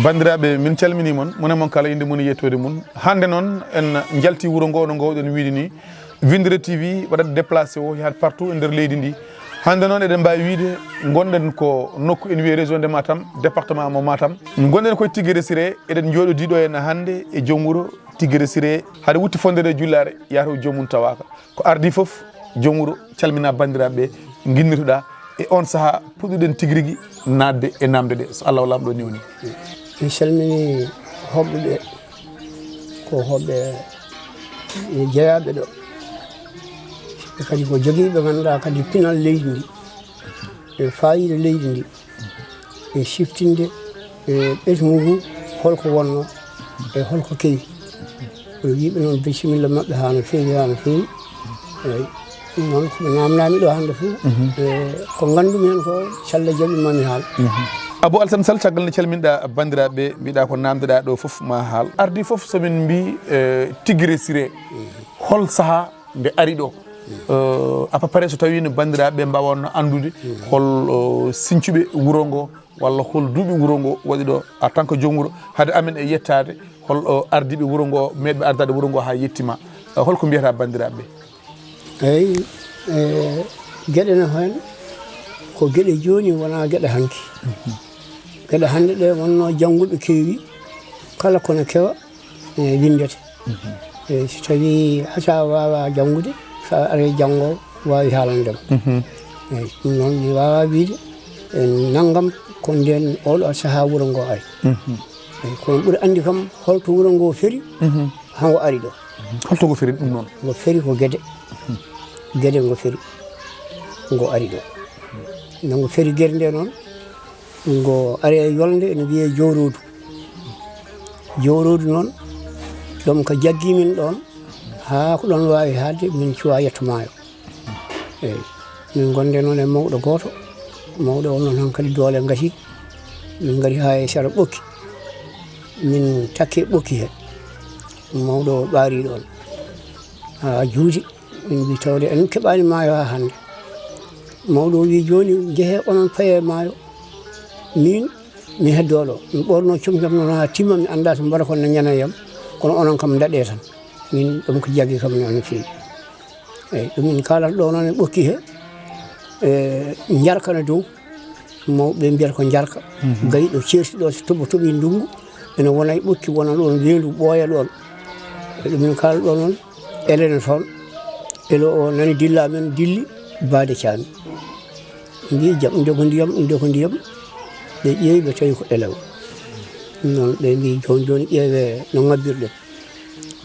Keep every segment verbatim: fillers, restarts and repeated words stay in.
Banndiraaɓe, min calminii mon, mone mon kala innde mum e yettoode mum. Hannde noon, en njaltii wuro ngoo no ngoowɗen wiyde nii. Winndere T V waɗat déplacé o yahat partout e nder leydi ndi. Hannde noon, eɗen mbaawi wiyde ngonɗen ko nokku ene wiyee région de Matam, département mo Matam. Ngonɗen koye Tiggere Siré, eɗen njooɗodii ɗo henna hannde e joom wuro Tiggere Siré. Hade wutte fonndere e jullaare, yataw joomum tawaaka. Ko ardii fof, joom wuro, calminaa banndiraaɓe ɓe nginnirtoɗaa e oon sahaa puɗɗuɗen tigi rigi naatde e naamnde ɗe, so Allah o Laamɗo newnii. Mi salminii hoɓɓe ɓe, ko hoɓɓe jeyaaɓe ɗo. Ɓe kadi ko jogiiɓe ngannduɗaa kadi pinal leydi ndi, e faayiida leydi ndi, e siftinde e ɓesngu ngu, holko wonno e holko kewi. Mboɗo wiiɓe noon bisimilla maɓɓe haa no feewi, haa no feewi. Eeyi, ɗum noon ko ɓe naamnaami ɗo hannde fof, e ko nganndumi heen ko, so Allah jaɓi, ma mi haal. Abou Alassane Sall, caggal nde calminɗaa banndiraaɓe ɓe, mbiɗa ko naamndeɗaa ɗo fof ma haal. Ardii fof, so min mbii, e, Tiggere Siré, hol sahaa nde ari ɗo? Euh, à peu près, so tawii no banndiraaɓe ɓe mbaawatno anndude hol, euh, sincuɓe wuro ngo, walla hol duuɓi wuro ngo waɗi ɗo en tant que joom wuro, hade amen e yettaade, hol, euh, ardiiɓe wuro ngo, meeɗɓe ardaade wuro ngo haa yettima. Euh, holko mbiyataa banndiraaɓe ɓe? Eeyi, e, geɗe no heen, ko geɗe jooni, wonaa geɗe hanki. Geɗe hannde ɗe wonno jannguɓe keewi, kala kono kewa, e, winndete. E, so tawii hasa waawa janngude, so a arii janngo waawi haalande ma. Eeyi, ɗum noon mi waawa wiyde, e, nanngam ko ndeen oɗo sahaa wuro ngo ari. Eeyi, kono ɓuri anndi kam holto wuro ngo feri, haa ngo ari ɗo. Holto ngo feri ɗum noon? Ngo feri ko Gede. Gede ngo feri. Ngo ari ɗo. Nde ngo feri Gede nde noon, ngo ari e yolnde ene wiyee Jowroodu. Jowroodu noon, ɗum ko jaggii min ɗoon, haa ko ɗoon waawi haalde, min cuwaa yetto maayo. Eeyi, min ngonde noon e mawɗo gooto. Mawɗo o noon hankadi doole ngasi. Min ngari haa e sara Ɓokki. Min takke Ɓokki he. Mawɗo o ɓaari ɗoon haa juuti. Min mbii, "Tawde en keɓaani maayo haa hannde." Mawɗo o wii, "Jooni njehee onon payee maayo. Miin mi heddoo ɗo. Mi ɓoornoo comci am noon haa timma, mi anndaa so mbaɗa kon ne ñana yam. Kono onon kam ndaɗee tan. Miin ɗum ko jaggi kam no feewi." Eeyi, ɗum min kaalata ɗo noon e Ɓokki he, e, njarka no dow, mawɓe mbiyata ko njarka. Gayɗo ceerti ɗo, so toɓo toɓi ndunngu, ene wona e Ɓokki, wona ɗoon weendu ɓooya ɗoon. E ɗum min kaala ɗo noon, ele no toon. Ele o nani dilla men, dilli baade caami. Mbii, "Jam, nde ko ndiyam, nde ko ndiyam." Ɓe ƴeewi, ɓe tawi ko ele o. Ɗum noon ɓe mbii, "Jooni jooni ƴeewee no ngabbirɗen."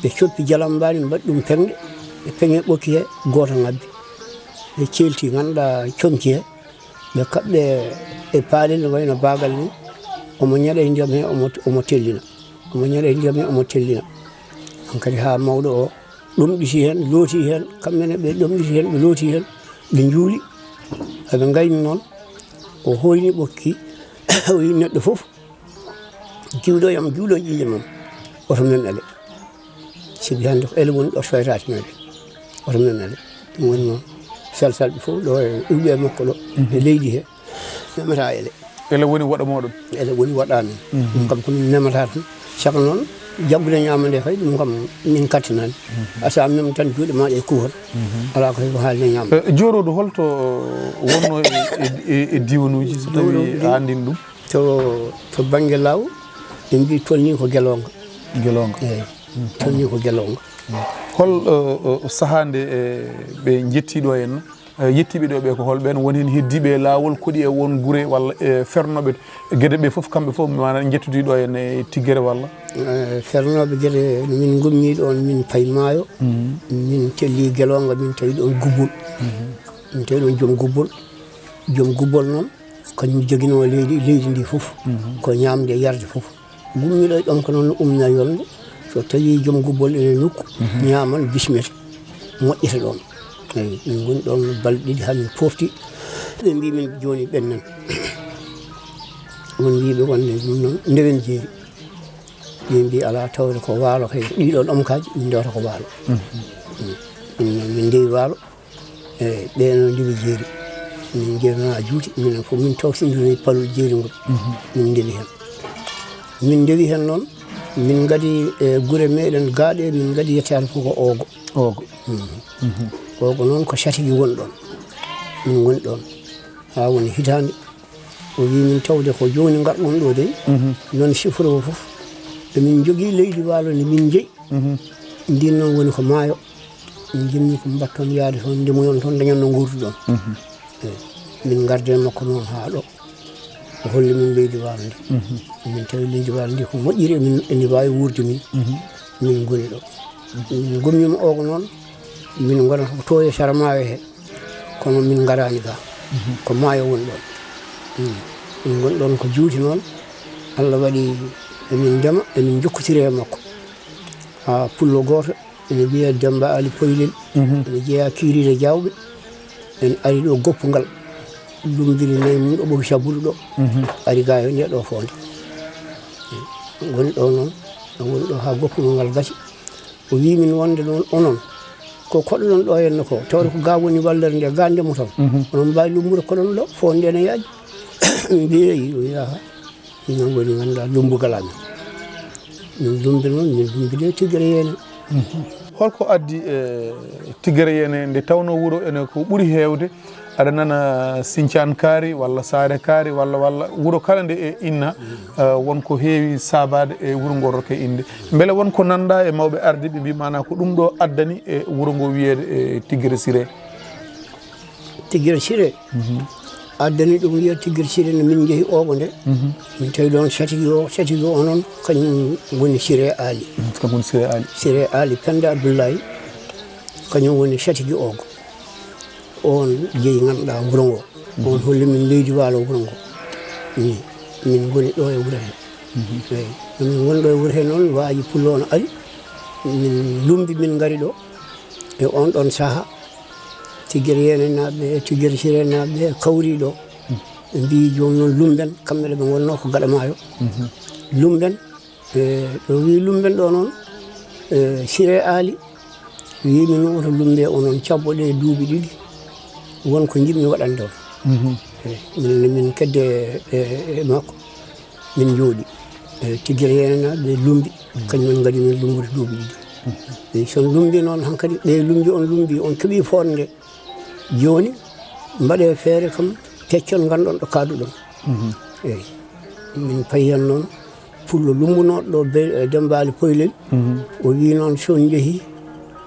Ɓe coppi jalambaani, mbaɗi ɗum peŋɗe, ɓe peŋe Ɓokki he, gooto ngabbi. Ɓe ceelti, ngannduɗaa, comci he, ɓe kaɓɓe e paalel no wayno baagal ni, omo ñaɗa e ndiyam he, omo, omo tellina. Omo ñaɗa e ndiyam he, omo tellina. Hankadi haa mawɗo o ɗomɗiti heen, looti heen, kamɓe ne ɓe ɗomɗiti heen, ɓe looti heen, ɓe njuuli. Eɓe ngayni noon, o hoyni Ɓokki, o yi neɗɗo fof, "Juuɗo yam, juuɗo ƴiiƴam am, oto mem ele." Sibi hannde ko ele woni ɗo soyraade meɗen. Oto mem ele. Ɗum woni noon, salsalɓe fof ɗo e iwɓe makko ɗo, e leydi he, memata ele. Ele woni waɗa mooɗon? Ele woni waɗa men. Ɗum kam ko min memata tan. Saka noon, jaggude ñaama nde kay, ɗum kam min kattinani. Asa mem tan juuɗe ma ɗe kuwata. Alaa ko heɓi haalde ñaama. Eh, Jowroodu, holto wonno e, e, e, e diwanuuji, so tawi Jowroodu ndi a anndin ɗum? To, to bannge law, ɓe mbii tolni ko Gelonga. Gelonga. Eeyi, tolni ko Gelonga. Hol, eh, eh, sahaa nde, eh, ɓe njetti ɗo henna? Eh, yettiiɓe ɗo ɓe ko hol ɓeen? Won heen heddiiɓe e laawol, koɗi e won gure walla e fernooɓe Gede ɓe fof, kamɓe fof, maanaam, njettodii ɗo henna e Tiggere walla? Eh, fernooɓe Gede no min ngummi ɗoon, min payi maayo. Min telli Gelonga, min tawi ɗoon Gubbol. Min tawi ɗoon joom Gubbol. Joom Gubbol noon, kañum joginoo leydi, leydi ndi fof. Ko ñaamde e yarde fof. Gummiiɗo e ɗomka noon no umna yolnde. So tawii joom Gubbol ene nokku, ñaaman, bismete, moƴƴata ɗoon. Eeyi, min ngoni ɗoon balɗe ɗiɗi haa min poofti. Ɓe mbii min jooni ɓennan. Won mbiiɓe wonde ɗum noon ndewen jeeri. Min mbii alaa, tawde ko waalo kay, ɗiɗo ɗomkaaji min ndewata ko waalo. Ɗum noon min ndewi waalo. Eeyi, ɓe noon ndewi jeeri. Min njeewnaa juuti, minen fof min tawtindiri palol jeeri ngol. Min ndewi heen. Min ndewi heen noon, min ngadi e gure meeɗen gaaɗe, min ngadi yetteyaade fof ko Oogo. Oogo. Oogo noon ko Satigi woni ɗoon. Min ngoni ɗoon. Haa woni hitaande, o wii min tawde ko jooni ngarɗon ɗo de, noon siforo fof. Emin njogii leydi waalo ndi min njeyi. Ndin noon woni ko maayo. Min njimmi ko mbatton yaade toon, ndemoyon toon, dañon no nguurduɗon. Eyi. Min ngardi e makko noon haa ɗo. O holli min leydi waalo ndi. Min tawi leydi waalo ndi ko moƴƴiri, emin, ene waawi wuurde min. Min ngoni ɗo. Min ngummiima Oogo noon, min ngona ko to e sara maayo he. Kono min ngaraani ga. Ko maayo woni ɗoon. Min ngoni ɗoon ko juuti noon. Allah waɗi emin ndema, emin njokkotiri e makko. Haa pullo gooto ene wiyee Demmba Ali Poylel. Ene jeyaa Kiiriiɗo Jaawɓe. En ari ɗo Goppu ngal. Lummbiri nayi mum ɗo ɓogi sabbudu ɗo. Ari ga e nde ɗo foonde. Ngoni ɗo noon, woni ɗo haa Goppu ngal gasi. O wii min wonde noon onon ko koɗoɗon ɗo henna ko, tawde ko ga woni wallere nde, ga ndemoton. Onon mbaawi lummbude koɗon ɗo, fof nde ne yaaji. Min mbiyi, eyi, o yaha. Min ngoni ngannduɗaa lummbugal amen. Min lummbi noon, min lummbi de Tigere Yeene. Holko addi e Tigere Yeene nde tawnoo wuro ene ko ɓuri heewde? Aɗa nana Sincaan Kaari walla Saare Kaari walla, walla wuro kala nde e inna, eh, won ko heewi saabaade e wuro ngo rokke innde. Mbele won ko nanɗaa e mawɓe ardiiɓe mbii maanaa ko ɗum ɗo addani e wuro ngo wiyeede e Tigere Siree? Tigere Siree addani ɗum wiyeede Tigere Siree no min njehi Oogo nde. Min tawi ɗoon Satigi o, Satigi o noon kañum woni Siree Aali. Kanko woni Siree Aali. Siree Aali Pennda Abdullaahi, kañum woni Satigi Oogo. Oon jeyi ngannduɗaa wuro ngo. Oon holli min leydi waalo wuro ngo. Min, min ngoni ɗo e wuro he. Eyi. Min ngoni ɗo e wuro he noon, waaji pullo no ari. Min lummbi, min ngari ɗo. E oon ɗoon sahaa, Tigere Yeene naaɓe, Tigere Siree naaɓe kawri ɗo. Ɓe mbiyi jooni noon lummben, kamɓe ɗo ɓe ngonnoo ko gaɗa maayo. Lummben, e, ɗo wii lummben ɗo noon, e, Siree Aali wii min oto lummbe onon cabbo ɗe duuɓi ɗiɗi, won ko njiɗmi waɗande on. E, min, min kedde e, e makko, min njooɗi. E, Tigere Yeene naaɓe lummbi, kañum en ngadi min lummbude duuɓi ɗiɗi. E, so on lummbi noon hankadi, ɓe lummbi on, lummbi on keɓi foonde. Jooni, mbaɗee feere kam, peccon, nganndon ɗo kaaduɗon. Eyi. Min payi heen noon, pullo lummbunooɗo ɗo be-, e Demmba Ali Poylel, o wii noon, so on njehii,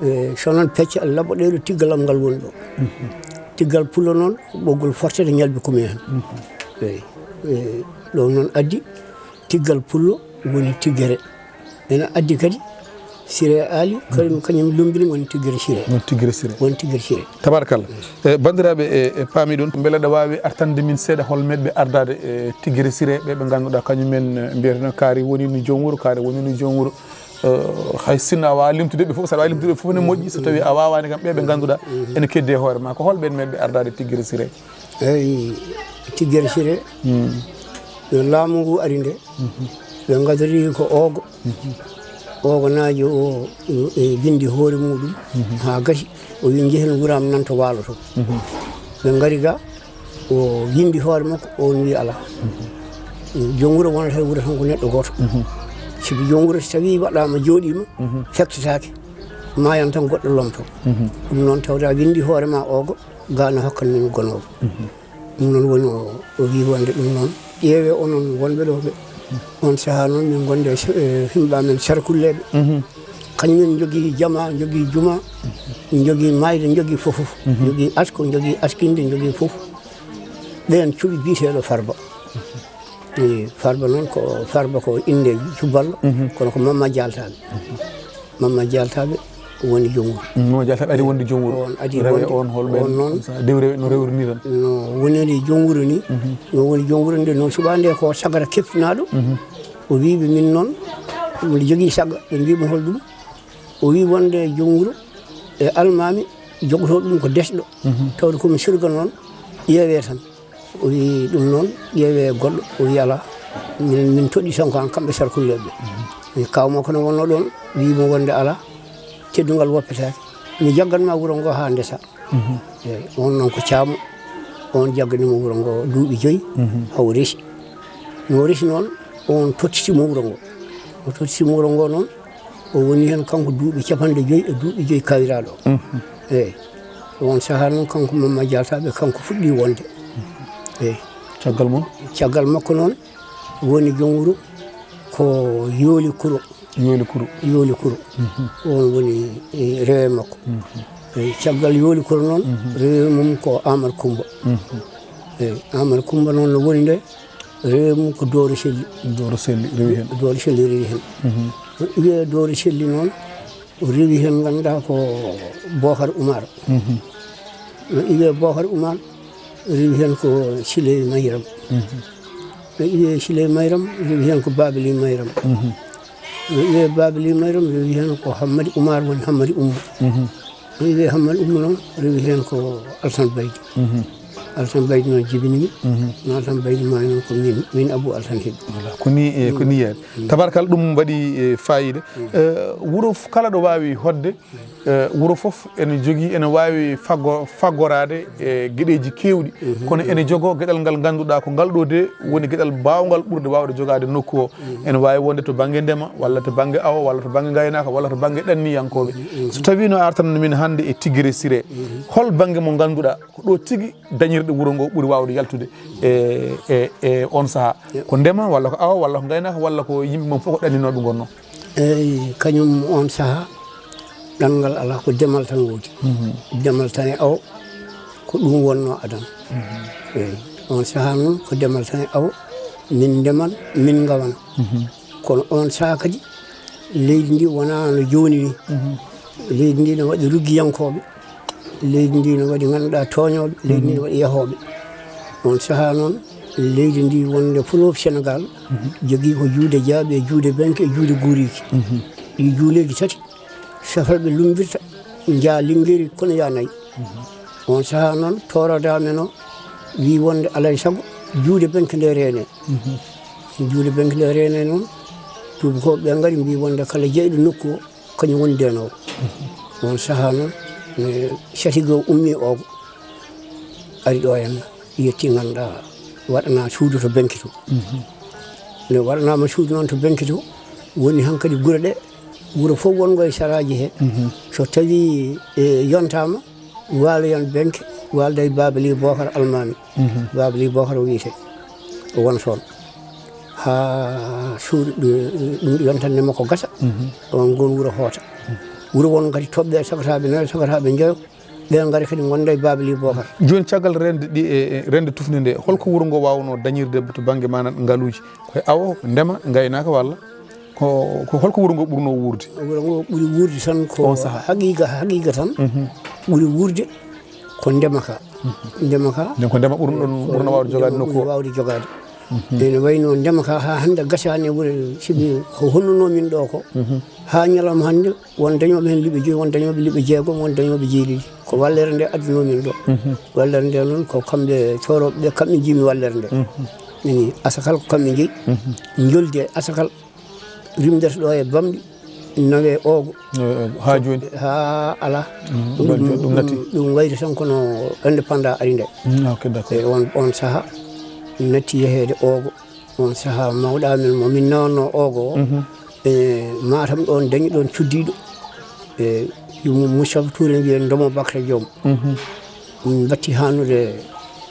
e, so non pecca, laɓɓoɗee ɗo tiggalam ngal woni ɗo. Tiggal pullo noon, ko ɓoggol fortete ñalbi kumi heen. Eyi. E, ɗo noon addi, tiggal pullo woni Tigere. Ene addi kadi Siree Aali, kañum, kañum lummbini woni Tigere Siree. Woni Tigere Siree. Woni Tigere Siree. Tabarakallah. E, banndiraaɓe, e, e paami ɗum, mbele aɗa waawi artande min seeɗa hol meeɗɓe ardaade e Tigere Siree, ɓe ɓe ngannduɗaa kañum en, e, mbiyeteno kaari woni no joom wuro, kaari woni no joom wuro. E, hay sinno a waawaa limtude ɓe fof, so aɗa waawi limtude ɓe fof ne moƴƴi, so tawii a waawaani kam ɓe ɓe ngannduɗaa ene keddi e hoore ma. Ko hol ɓeen meeɗɓe ardaade Tigere Siree? Eyi, Tigere Siree, no laamu ngu ari nde, ɓe ngadori ko Oogo. Oogonaajo o, e, winndi hoore muɗum haa gasi, o wii, "Njehen wuro am nan to waalo to." Ɓe ngari ga, o winndi hoore makko, on wii, "Alaa." Joom wuro wonata e wuro tan ko neɗɗo gooto. Sibu joom wuro so tawii waɗaama, jooɗiima, fektataake, maayan tan goɗɗo lomto. Ɗum noon tawde a winndi hoore ma Oogo, ga na hokkan min gonoowo. Ɗum noon woni o, o wii wonde ɗum noon, ƴeewee onon wonɓe ɗo ɓe. On sahaa noon min ngonde e, e, himɓe amen Sarkulleeɓe. Kañum en njogii jamaa, njogii jumaa, njogii maayde, njogii fof fof. Njogii asko, njogii askinde, njogii fof. Ɓeen cuɓi biyeteeɗo Farba. E, Farba noon ko, Farba ko innde cubballo, kono ko Mamma Jaaltaaɓe. Mamma Jaaltaaɓe woni joom wuro. Mm, Mamma Jaaltaaɓe adi wonde joom wuro. On adi rewe wonde, on holɓe on noon. Sa dew rewe no rewri ni tan. No woniri joom wuro ni, no woni joom wuro nde, no suɓaande ko sagara keptinaaɗo. O wii ɓe min noon, mbiɗa jogii sagga, ɓe mbii mo hol ɗum. O wii wonde joom wuro e almaami jogotoo ɗum ko desɗo. Tawde ko mi surga noon, ƴeewee tan. O wii ɗum noon, ƴeewee goɗɗo. O wii alaa, min, min toɗɗi tan ko an kamɓe Sarkulleeɓe. Mi kaw makko no wonnoo ɗoon, wii mo wonde alaa, teddungal woppetaake. Mi jaggan ma wuro ngo haa ndesa. Eeyi, on noon ko caamu. On jagganimo wuro ngo duuɓi joyi, haw resi. No resi noon, on tottitimo wuro ngo. O tottitimo wuro ngo noon, o woni heen kanko duuɓi capanɗe joyi e duuɓi joyi kawiraaɗo o. Eeyi. On sahaa noon, kanko Mamma Jaltaaɓe, kanko fuɗɗi wonde. Eeyi. Caggal mum? Caggal makko noon, woni joom wuro ko Yooli Kuro. Yooli Kuro. Yooli Kuro. On woni, e, rewe makko. E, caggal Yooli Kuro noon, rewe mum ko Amar Kumba. E, Amar Kumba noon no woni nde, rewe mum ko Dooro Selli. Dooro Selli rewi heen. Dooro Selli rewi heen. No iwee Dooro Selli noon, o rewi heen, ngannduɗaa ko Bookar Umar. No iwee Bookar Umar, rewi heen ko Siley Mayram. No iwee Siley Mayram, rewi heen ko Baabili Mayram. No iwee Baabili Mayram, rewi heen ko Hammadi Umar, woni Hammadi Ummu. No iwee Hammadi Ummu noon, rewi heen ko Alsan Baydi. Alsan Baydi noon jibinimi. No Alsan Baydi maayno ko min, min Abu Alsan heɓi. Voilà. Ko ni, e, ko ni yeeɗi. Tabarkal, ɗum waɗi, e, faayiida. E, wuro f-, kala ɗo waawi hoɗde, e, wuro fof ene jogii, ene waawi faggo-, faggoraade e geɗeeji keewɗi. Kono ene jogoo geɗal ngal ngannduɗaa ko ngal ɗo de woni geɗal baawngal ɓurde waawde jogaade nokku o. Ene waawi wonde to bannge ndema, walla to bannge awo, walla to bannge ngaynaaka, walla to bannge ɗanniyankooɓe. So tawii no artan min hannde e Tigre Siré, hol bannge mo ngannduɗaa ko ɗo tigi dañirɗe wuro ngo ɓuri waawde yaltude e, e, e on sahaa? Ko ndema, walla ko awo, walla ko ngaynaaka, walla ko yimɓe mum fof ko ɗanninooɓe ngonnoo? Eeyi, kañum on sahaa, ɗanngal alaa, ko demal tan woodi. Demal tan e awo, ko ɗum wonnoo adana. Eeyi, on sahaa noon, ko demal tan e awo, min ndeman, min ngawana. Kono on sahaa kadi, leydi ndi wonaa no jooni ni. Leydi ndi no waɗi ruggiyankooɓe. Leydi ndi no waɗi, ngannduɗaa, tooñooɓe. Leydi ndi no waɗi yahooɓe. On sahaa noon, leydi ndi wonde Fleuve Sénégal, jogii ko juuɗe jaaɓi e juuɗe benke e juuɗe guuriiki. Ɗi juuleeji tati, safalɓe lumbirta, njaa Lingeeri kono yaa nayi. On sahaa noon, toorodaame no wii wonde alay sago juuɗe benke nde reene. Juuɗe benke nde reene noon, tuubakooɓe ɓe ngari mbii wonde kala jeyɗo nokku o, kañum woni ndeenoowo. On sahaa noon, ne satigi o ummii Oogo, ari ɗo henna, yetti, ngannduɗaa, waɗanaa suudu to benke to. Nde waɗanaama suudu noon to benke to, woni hankadi gure ɗe, wuro fof wonngo e saraaji he. So tawii, e, yontaama, waalo yon benke, waalda e Baabali Bookar Almaami. Baabali Bookar o wiyetee, o won toon. Haa suudu ɗu-, ɗum yontande makko gasa, on ngon wuro hoota. Wuro won kadi toɓɓe, sagotaaɓe nayo, sagotaaɓe njoyo, ɓe ngari kadi ngonda e Baabali Bookar. Jooni, caggal rende ɗi, e, e, rende tufnde nde, holko wuro ngo waawnoo dañirde to bannge, maanaam, ngaluuji? Ko e awo, ndema, ngaynaaka, walla ko, ko holko wuro ngo ɓurnoo wuurde? Wuro ngo ɓuri wuurde tan ko, on sahaa, haqiiqa, haqiiqa tan, ɓuri wuurde ko ndema ka. Ndema ka. Nden ko ndema ɓurno ɗon, ko ɓurno waawde jogaade nokku o. Ɓuri waawde jogaade. Ene wayi no ndema ka haa hannde gasaani e wuro, sibi ko honnunoo min ɗo ko. Haa ñalawma hannde, won dañooɓe heen liɓe joyi, won dañooɓe liɓe jeegom, won dañooɓe jeeɗiɗi. Ko wallere nde addunoo min ɗo. Wallere nde noon ko kamɓe toorooɓe ɓe, kamɓe njiimi wallere nde. Nani, asakal ko kamɓe njeyi. Njoldi e asakal rimdata ɗo e bamɗi nawe Oogo. Nawe Oogo. Haa jooni? Haa alaa. Ɗum, ɗum, ɗum wayri tan kono indépendant ari nde. Mm, ok, d'accord. E on, on sahaa natti yeheede Oogo. On sahaa mawɗo amen mo min nawannoo Oogo o, e Matam ɗoon, dañi ɗoon cuddiiɗo. E yumum Moussa Touré, mbiyen Ndomo Bakre Joom. Min mbatti haanude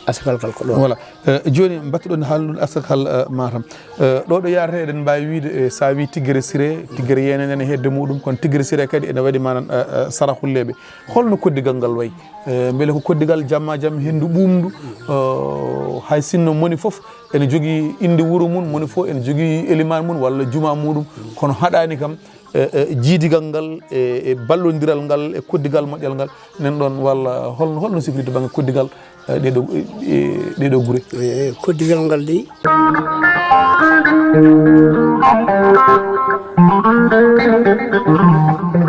asakal kal ko ɗoon. Voilà. Eh, jooni, mbattuɗon haalnude asakal, eh, Matam. Eh, ɗo ɗo yaarata, eɗen mbaawi wiyde, eh, so a wii Tiggere Siré, Tiggere Yeenan ene hedde muɗum, kono Tiggere Siré kadi ene waɗi, maanaam, eh, eh, saraxulleeɓe. Holno koddigal ngal wayi? Eh, mbele ko koddigal jamma jam, henndu ɓuuɓndu, eh, hay sinno moni fof ene jogii innde wuro mum, moni fof ene jogii elimaan mum walla juma muɗum, kono haɗaani kam, e, e, jiidigal ngal, e, e ballondiral ngal, e koddigal moƴƴal ngal, nan ɗon, walla hol-, holno sifirde bannge koddigal, e, ɗeɗo, e, ɗeɗo gure? E, koddigal ngal dey.